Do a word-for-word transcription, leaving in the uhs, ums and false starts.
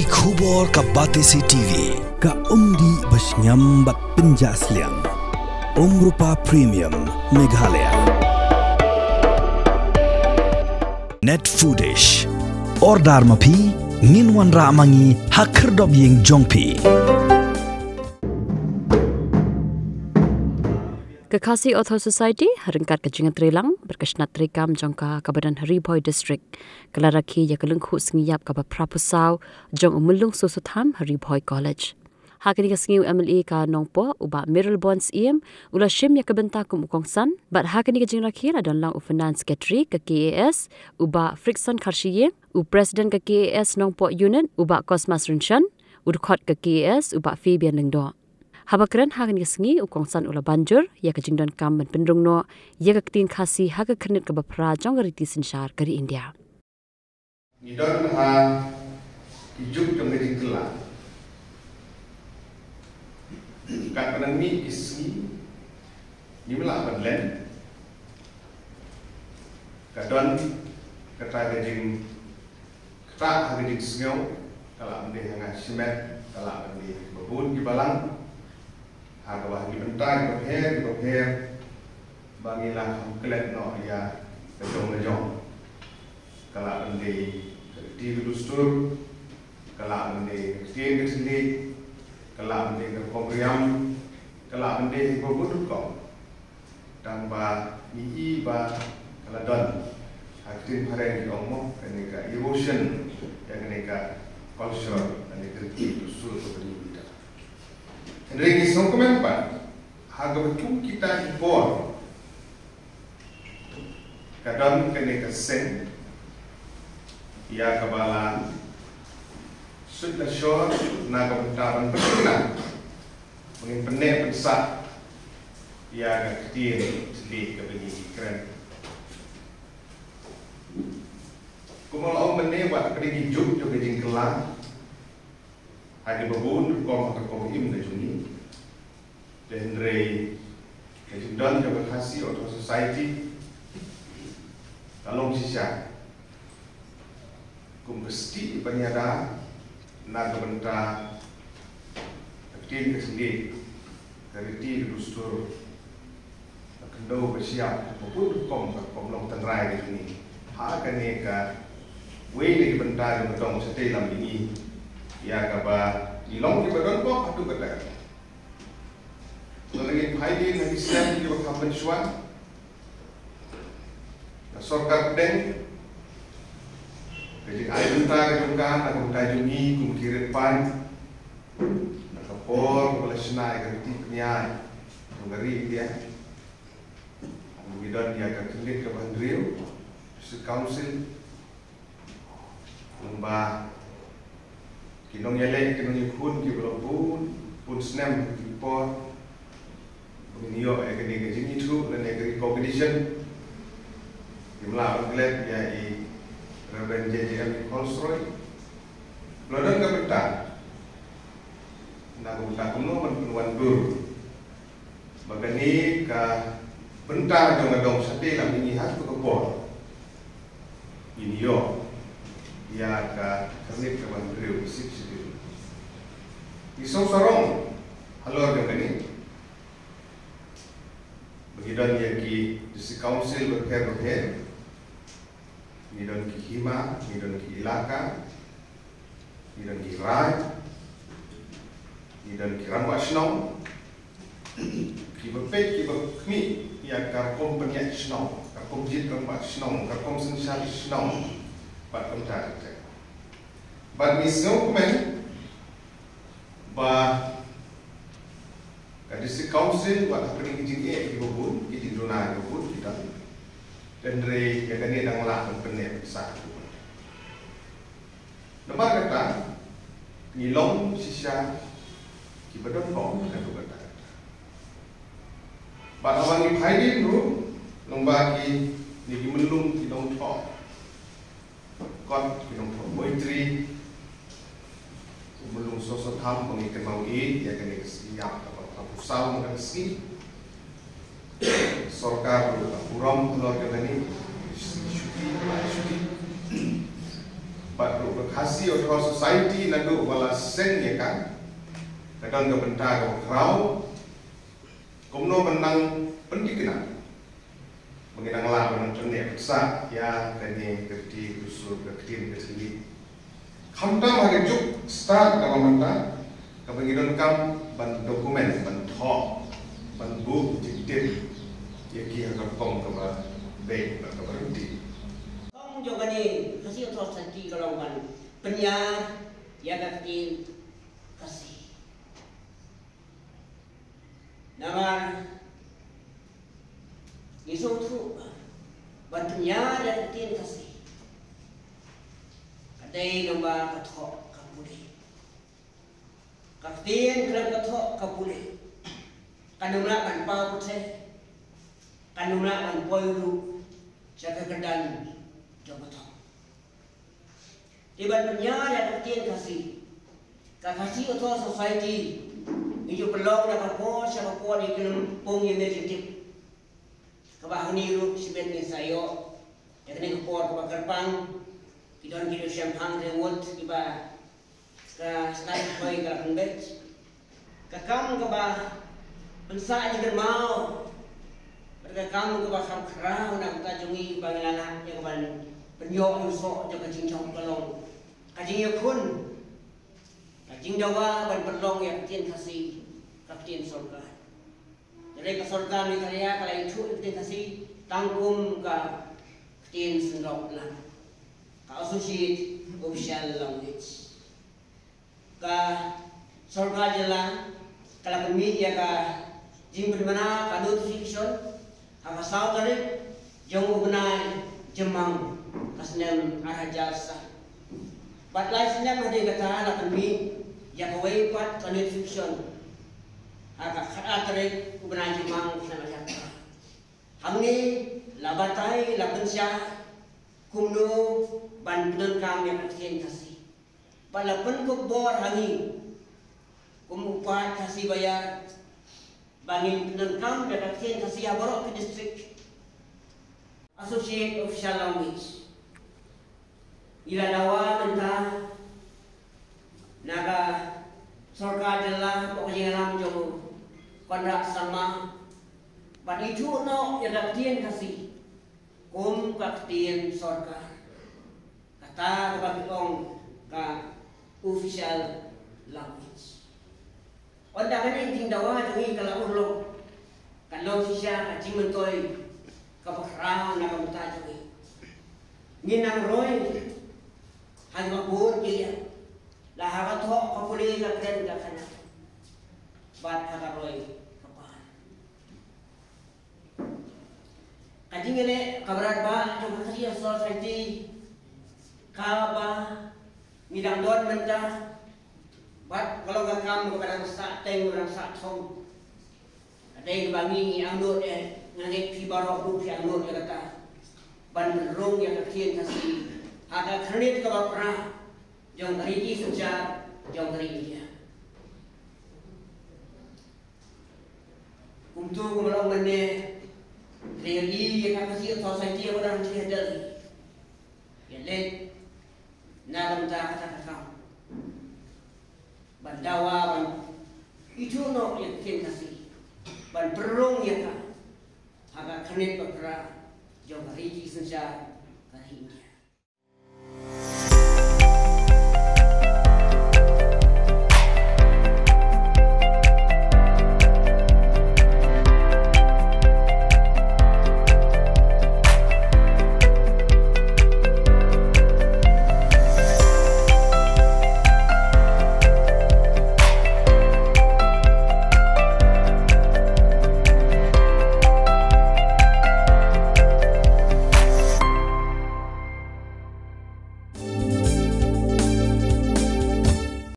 Ki khubor ka Batesi T V, ka umdih ba shngiam bad pynjah sliang. Umrupa Premium, Meghalaya. Net Foodish. Order ma phi, ngin wanrah ma ngi ha khyrdop ïing jong phi. Ka Khasi Authors' Society, ha ryngkat ka jingïatreilang bad ka shnat treikam jong ka, kaba don ha Ri Bhoi District, ka la rakhe ïa ka lyngkhuh sngi ïap kaba phra phew saw jong u Myllung Soso Tham ha Ri Bhoi College. Ha kane ka sngi u M L A ka Nongpoh, u Bah Mayralborn Syiem, u la shim ïa ka bynta kum u kongsan, bad ha kane ka jingrakhe la don lang u Finance Secretary ka K A S, u Bah Frickson Kharshie, u President ka K A S Nongpoh Unit, u Bah Cosmas Rynshon, u dkhot ka K A S, u Bah Fabian Lyngdoh. Haba kren ha kane ka sngi, u kongsan u la ban jur ïa ka jingdonkam ban pynrung noh ïa ka ktien Khasi ha ka khyrnit kaba phra jong ka riti synshar ka ri India. Ngi don ha ki juk jong ka jingkylla. Katba nang mih ki sngi, ngim lah ban len. Ka don kata ka jing Ktah ha ka jingsngew, ka lah ban dei ha nga shimet, ka lah ban dei ha kiba bun ki balang. Ha kaba ha ki bynta kiba pher, kiba pher, ba ngi la kham klet noh ïa ka jong la jong. Ka lah ban dei ka riti ka dustur, ka lah ban dei ka ktien ka thylliej, ka lah ban dei ka rukom riam, ka lah ban dei ha kiba bun rukom. Tang ba ngi i ba ka la don, ha ka ktien phareng ki ong mo, kane ka erosion ïa kane ka culture, kane ka riti ka dustur kaba ngi i. Hynrei ngi sngewkmen pat ha kaba kum kita ki por ka don kane ka seng ïa kaba la sut la shor na ka bynta ban pynkylla. Ba ngin pynneh pynsah ïa ka ktien thylliej kaba ngi kren. Kumba la ong mynne, wat ha kane ka juk jong ka jingkylla, ha kiba bun rukom ha ka rukom im ka jong ngi. Te hynrei ka jingdon jong ka Khasi Authors' Society ka long shisha kum ka stieh ban ïada na ka bynta ka ktien ka thylliej, ka riti ka dustur, ka khyndew ka shyiap, ka bun rukom, ka rukom long tynrai ka jong ngi. Ha kane kawei na ki bynta jong ka dong shatei lam mihngi, ïa kaba ngi long kiba don bok haduh katta. Lada ngin phai dien ha ki snem kiba kham mynshuwa, ka sorkar pdeng ka jingai bynta ka jong ka na ka bynta jong ngi kum ki riewpaid, na ka por kaba la shna ïa ka riti pynïaid jong ka ri India. Ngi don ïa ka khyrnit kaba hynriew, District Council, kumba ki nongïaleh, ki nongïakhun kiba la bun, bun snem ki por, ba ngin ïoh ïa kane ka jingithuh lane ka recognition. Ngim lah ban klet ïa i Reverend J J M Kholsroy. La don ka bynta, na ka bynta kumno ban pynwandur ba kane ka bynta jong ka dong shatei lam mihngi ha kato ka por ngin ïoh ïa ka khyrnit kaba hynriew, Sixth Schedule. Ngi sngewsarong halor jong kane ba ngi don ïa ki District Council bapher bapher, ngi don ki hima, ngi don ki ilaka, ngi don ki raid, ngi don ki rangbah shnong, kiba peit, kiba khmih ïa ka rukom pynïaid shnong, ka rukom jied rangbah shnong, ka rukom synshar shnong, bad kumta ter ter. Bad ngi sngewkmen ba ka District Council wat hapdeng ki jingeh kiba bun, ki jingduna kiba bun ki don. Hynrei ïa kane dang lah ban pynneh pynsah. Namar kata ngi long shisha kiba don bok ka duk kata. Bad haba ngi phai dien ruh, lyngba kine ki myllung ki nongthoh kot, ki nongthoh poetry, u Myllung Soso Tham, ba ngi kynmaw ïa kane ka sngi ïap kaba phra phew saw mynta ka sngi. Sorkar ruh ka burom halor kane, shuti, shuti. Bad ruh ka Khasi Author Society naduh ba la seng ïa ka, ka don ka bynta kaba khraw kumno ban nang pynthikna ba ngi dang lah ban nang pyneh pynsah ïa kane ka riti ka dustur ka ktien ka thylliej. Khamtam ha ka juk stad kaba mynta kaba ngi donkam ban document, ban thoh, ban buh jingtip ïa ki ha ka rukom kaba beit bad kaba ryntih. Kong jong kane Khasi Author Society ka long ban pynïar ïa ka ktien Khasi. Namar ngi sngewthuh ban pynïar ïa ka ktien Khasi ka dei namar ka thoh ka pule. Ka ktien khlem ka thoh ka pule kan ym lah ban paw pyrthei, kan ym lah ban poi ruh sha ka kyrdan jong ka thoh. Te ban pynïar ïa ka ktien Khasi, ka Khasi Author Society ngi ju pynlong na ka por sha ka por ïa ki lympung ïa ka jingtip. Kaba hangne ruh shibit ngin sa ïoh ïa kane ka por kaba kyrpang, ki don ki dustur shemphang ringwut kiba ka sngap hoi ka la pynbeit. Ka kam kaba pynsah ïa ka kynmaw bad ka kam kaba kham khraw na ka bynta jong ngi ba ngi la lah ïa ka ban pynïoh ïa u soh jong ka jingjop ka long ka jingïakhun, ka jingdawa ban pynlong ïa ka ktien Khasi ka ktien sorkar. Hynrei ka sorkar Meghalaya ka la ïathuh ïa ka ktien Khasi tang kum ka ktien seng, ka Associate Official Language. Ka sorkar jylla ka la pynmih ïa ka jingpynbna ka notification ha ka saw tarik jong u bnai Jymmang ka snem ar hajar san. Bad lai snem hadien kata la pynmih ïa kawei pat ka notification ha ka khatar tarik u bnai Jymmang ka snem ar hajar san. Hangne la batai, la pynshai kumno ban pyndonkam ïa ka ktien Khasi. Bad la pynkup bor ha ngi kum u paid Khasi Baïar ba ngin pyndonkam ïa ka ktien Khasi ha baroh ki district. Associate Official Language, ngi la dawa mynta na ka sorkar jylla bad ka jingïalam jong u Conrad Sangma ban ithuh noh ïa ka ktien Khasi kum ka ktien sorkar, kata kaba ki ong ka official language. Ynda kane ka jingdawa jong ngi ka la urlong, kan long shisha ka jingmyntoi kaba khraw na ka bynta jong ngi. Ngin nang roi ha kaba bun ki liang, la ha ka thoh ka pule, ka kren ka khynnah bad ha ka roi ka par. Ka jingïaleh kaba radbah jong ka Khasi Author Society kaba ngi dang don mynta bad ka long ka kam kaba dang sah teng, kaba dang sah thong. Ka dei kaba ngi ngi angnud eh, nga ngeit phi baroh ruh phi angnud ïa kata, ban pynrung ïa ka ktien Khasi ha ka khyrnit kaba phra jong ka riti synshar jong ka ri India. Kumto kumba la ong mynne, ïa ka Khasi Author Society ba dang sdang ha Delhi, ïa leit na ka bynta kata ka kam ban dawa ban ithuh noh ïa ka ktien Khasi, ban pynrung ïa ka ha ka khyrnit ba phra jong ka riti synshar ka ri India.